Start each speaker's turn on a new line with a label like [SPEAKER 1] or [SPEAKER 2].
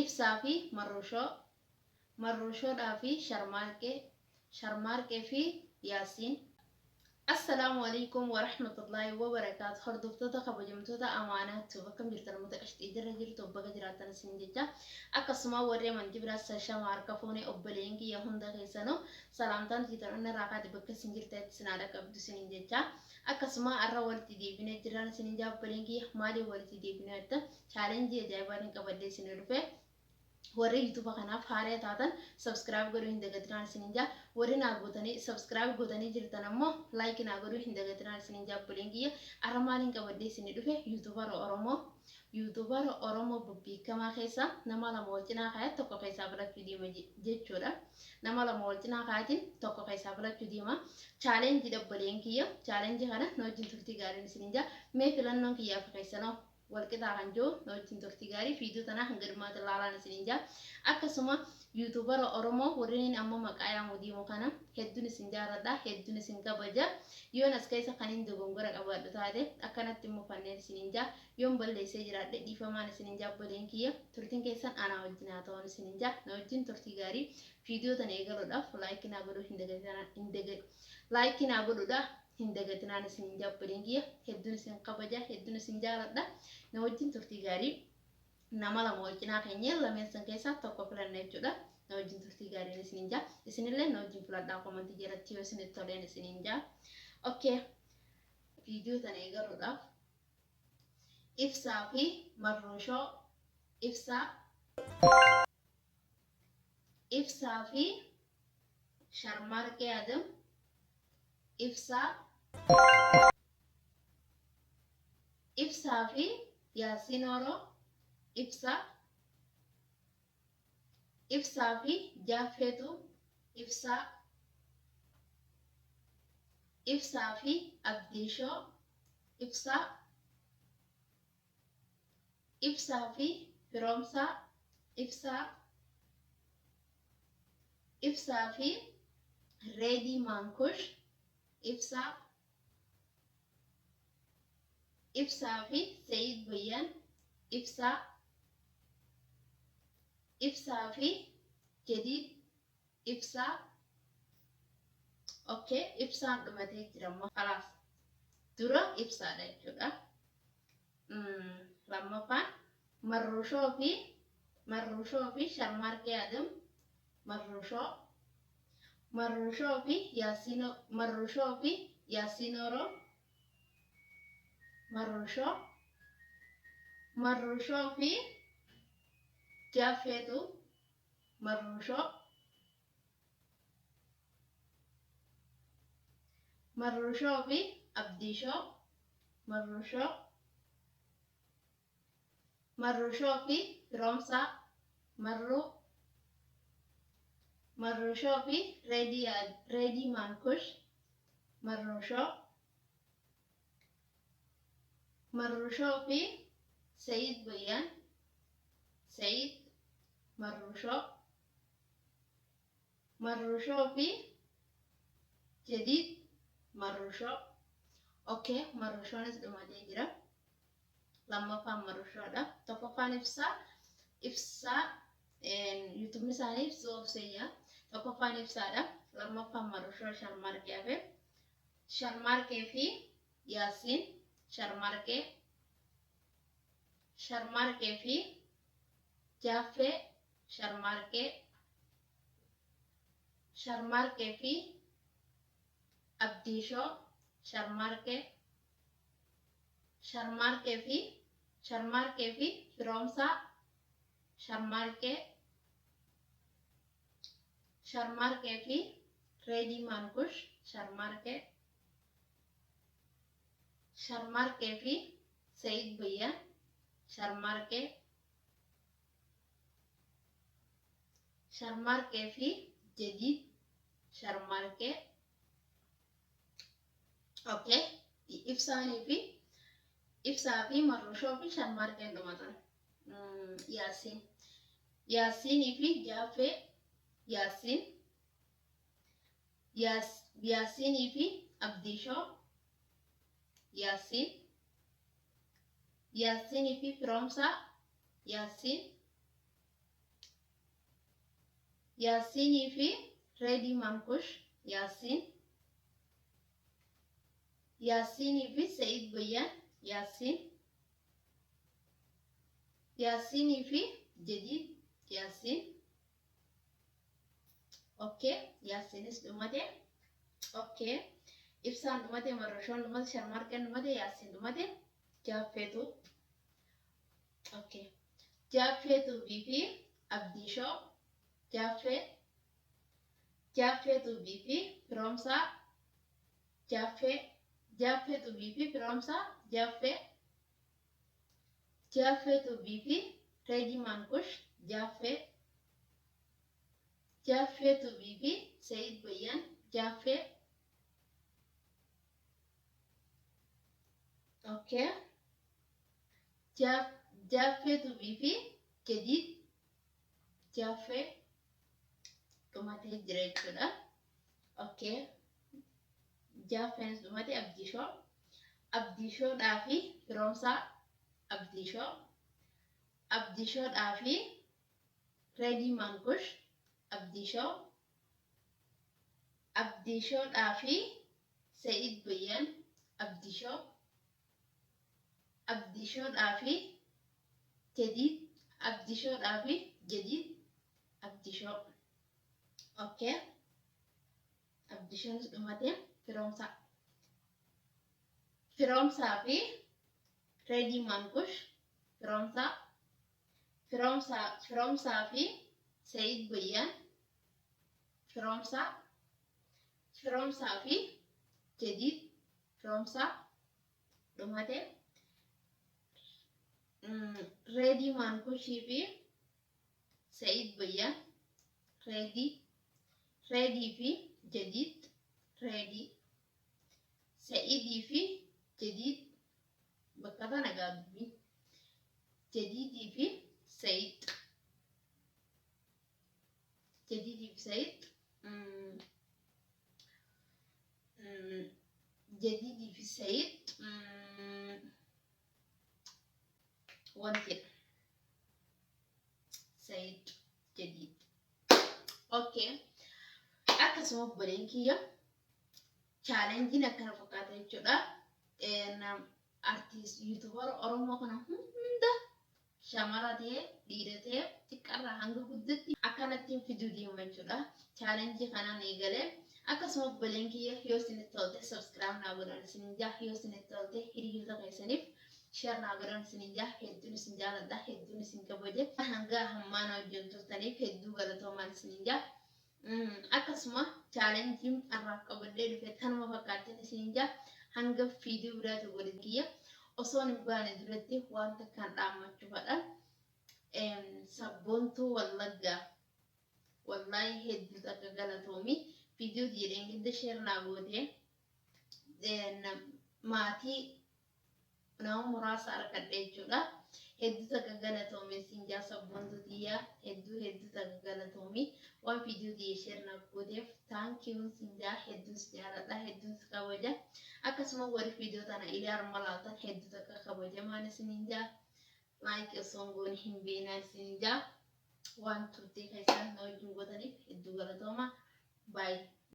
[SPEAKER 1] Ibsaa fi Marruushoo, Marruushoodhaa fi Sharmaarqee, Sharmaarqee fi Yaasiin. Assalaamu alaikum warahmatullaahi wabarakaatu. Hordoftoota kabajamtoota Amaanaa Tube, akkam jirtan? Namoota qashxii jirra jirtu, baga jiraattan isin jecha. Akkasuma warri amantii biraas shama harka fuune. Obboleeyyan kiyya hunda keessanuu salaamtaan tiitan onni irraa kaate bakka isin jirtanitti isin haadha qabdu isinin jecha. Akkasuma har'a walitti deebinee jirraan isinin jaa. Obboleeyyan kiyya, maaliif walitti deebinee jettan, challenge ajaa'ibaatiin qabadhee isin dhufe. Warri YouTube kanaaf haaraa taatan subscribe godhuu hin dagatinaan isinin jaa. Warri naa gootanii subscribe gootanii jirtan ammoo like naa godhuu hin dagatinaan isinin jaa. Obboleen kiyya, arra maaliin qabadhee isinii dhufe? YouTuber Oromoo bebbeekamaa keessa nama lama wal cinaa kaayat tokko keessaa filachuu deema jechuudha. Nama lama wal cinaa kaayatiin tokko keessaa filachuu deema. Challenge, obboleen kiyya, challenge kana na wajjin turtii gaariin isinin jaa. Mee filannoon kiyyaaf keessanoo walqixaa kan jiru, na wajjin turtii gaarii. Viidiyoo tanaa hanga dhumaatti ilaalaan isinin jaa. Akkasuma YouTuber Oromoo warreen amma maqaa yaamuu deemu kana hedduun isin jaaladha, hedduun isin kabaja. Yoon as keessa kan hin dogongora qabaadhu taate akkanatti immoo fanneen isinin jaa. Yoon balleessee jiraadhe dhiifamaan isinin jaa. Obboleen kiyya, turtiin keessan anaa wajjin haa ta'uun isinin jaa. Na wajjin turtii gaarii. Viidiyoo tana eegaluudhaaf like naa godhuu hin dagatinaa, like naa godhuudha hin dagatinaan isin jaa. Obboleen kiyya, hedduun isin kabaja, hedduun isin jaaladha. Na wajjin turtii gaarii. Nama lama wal cinaa keenyee lameen san keessaa tokko filanna jechuudha. Na wajjin turtii gaariin isinin jaa. Isinillee na wajjin filadhaa comment jalatti yoo isinitti toleen isinin jaa. Okay, viidiyoo tana eegaluudhaaf Ibsaa fi Marruushoo, Ibsaa. Ibsaa fi Sharmaarqee Adam, Ibsaa. Ibsaa fi Yaasiin Oroo, Ibsaa. Ibsaa fi Jaaffeetu, Ibsaa. Ibsaa fi Abdiishoo, Ibsaa. Ibsaa fi Firoomsaa, Ibsaa. Ibsaa fi Reedii Maankush, Ibsaa. Ibsaa fi Seeyid Bayyaan, Ibsaa. Ibsaa fi Jadiid, Ibsaa. Okay, Ibsaan dhumatee jira immoo. Kalaas, dura Ibsaadha jechuudha. Lammaffaan Marruushoo fi Sharmaarqee Adam, Marruushoo. Marruushoo fi Yaasiin Oroo, Marruushoo. Marruushoo fi Jaaffeetu, Marruushoo. Marruushoo fi Abdiishoo, Marruushoo. Marruushoo fi Firoomsaa, Marruu. Marruushoo fi Reedii Maankush, Marruushoo. Marruushoo fi Seeyid Bayyaan, Seeyid Marruushoo. Marruushoo fi Jadiid, Marruushoo. Okay, Marruushoonis dhumatee jira. Lammaffaan Marruushoodha. Tokkoffaan Ibsaa. Ibsaa YouTubeni isaanii Ibsuu Obseeyyaa. Tokkoffaan Ibsaadha. Lammaffaan Marruushoo. Sharmaarqee hafe. Sharmaarqee fi Yaasiin, Sharmaarqee. Sharmaarqee fi Jaaffee, Sharmaarqee. Sharmaarqee fi Abdiishoo, Sharmaarqee. Sharmaarqee fi Firoomsaa, Sharmaarqee. Sharmaarqee fi Reedii Maankush, Sharmaarqee. Sharmaarqee fi Seeyid Bayyaan, Sharmaarqee. Sharmaarqee fi Jadiid, Sharmaarqee. Okay, Ibsaa fi Marrushoo fi Sharmaarqeen dhumatan. Yaasiin. Yaasiinii fi Jaaffee, Yaasiin. Yaasiinii fi Abdiishoo, Yaasiin. Yaasiinii fi Firoomsaa, Yaasiin. Yaasiinii fi Reedii Mankush Yaasiin. Yaasiinii fi Sa'id Bayyaan Yaasiin. Yaasiinii fi Jadiid Yaasiin. Okay, Yaasiinis dhumate. Okay. Ibsaan dhumate, Marrashoon dhumate, Sharmaarqeen dhumate, Yaasiin dhumate, Jaaffeetu. Okay. Jaaffee Tuubii fi Abdiishoo. Jaaffee. Jaaffee Tuubii fi Firoomsaa. Jaaffee. Jaaffee Tuubii fi Firoomsaa. Jaaffee. Jaaffee Tuubii fi Reedii Maankush. Jaaffee. Jaaffee Tuubii fi Sa'id Bayyaan. Jaaffee. Okay. Jaaffee Tuubii fi Jadiid. Jaaffee dhumatee jira jechuudha. Okay. Jaaffeenis dhumate. Abdiishoo. Abdiishoodhaa fi Firoomsaa. Abdiishoo. Abdiishoodhaa fi Reedii Maankush. Abdiishoo. Abdiishoodhaa fi Sa'id Bayyaan. Abdiishoo. Abdiishoodhaa fi Jadiid. Abdiishoodhaa fi Jadiid. Abdiishoo. Okay. Abdiishoonis dhumate. Firoomsaa. Firoomsaa fi Reedii Maankush. Firoomsaa. Firoomsaa Firoomsaa fi Sa'id Bayyaan. Firoomsaa. Firoomsaa fi Jadiid. Firoomsaa dhumate. Reedii Maankushii fi Sa'id Bayyaan. Reedii. Reedii fi Jadiid. Reedii. Sa'idii fi Jadiid. Bakka tana gaabbii. Jadiidii fi Sa'id. Jadiidii fi Sa'id. Jadiidii fi Sa'id. Wanti Sa'id Jadiid. Okay. Akkasuma obboleen kiyya, challengeiin akkana fakkaata jechuudha. Artiist YouTuber Oromoo kana hunda, shamara ta'ee dhiira ta'ee, xiqqarraa hanga guddatti akkanattiin fiduu deema jechuudha. Challenge kanaan eegalee. Akkasuma obboleen kiyya, yoo isinitti tolte subscribe naa godhan isin jaa, yoo isinitti tolte hiriyoota keessaniif share naa godhan isin jaa. Hedduun isin jaaladha, hedduun isin kabaje. Hanga hammaa na wajjin turtaniif hedduu galatoomaan isin jaa. Akkasuma challengeiin har'aaf qabadhee dhufe tanuma fakkaattiin isin jaa. Hanga viidiyoo biraatu godhe kiyya osoon hin baane duratti wanta kan dhaammachuu fadha. Sabboontuu Wallaggaa, wallaahi hedduu takka galatoomi. Viidiyoo jedheen gidda share naa gootee maatii nama muraasa argadhe jechuudha. Hedduu takka galatoomi siin jaa, sabboontuu tiyyaa, hedduu hedduu takka galatoomi. Waan viidiyoo tiyya share naa gooteef thank you siin jaa. Hedduun si jaaladha, hedduun si kabaja. Akkasuma warri viidiyoo tana ilaalu malaaltan hedduu takka kabajamaan isiniin jaa. Like osoo hin goone hin beeknaan isiniin jaa. Waan turtii keessan na wajjin gootaniif hedduu galatooma. Baay'ee.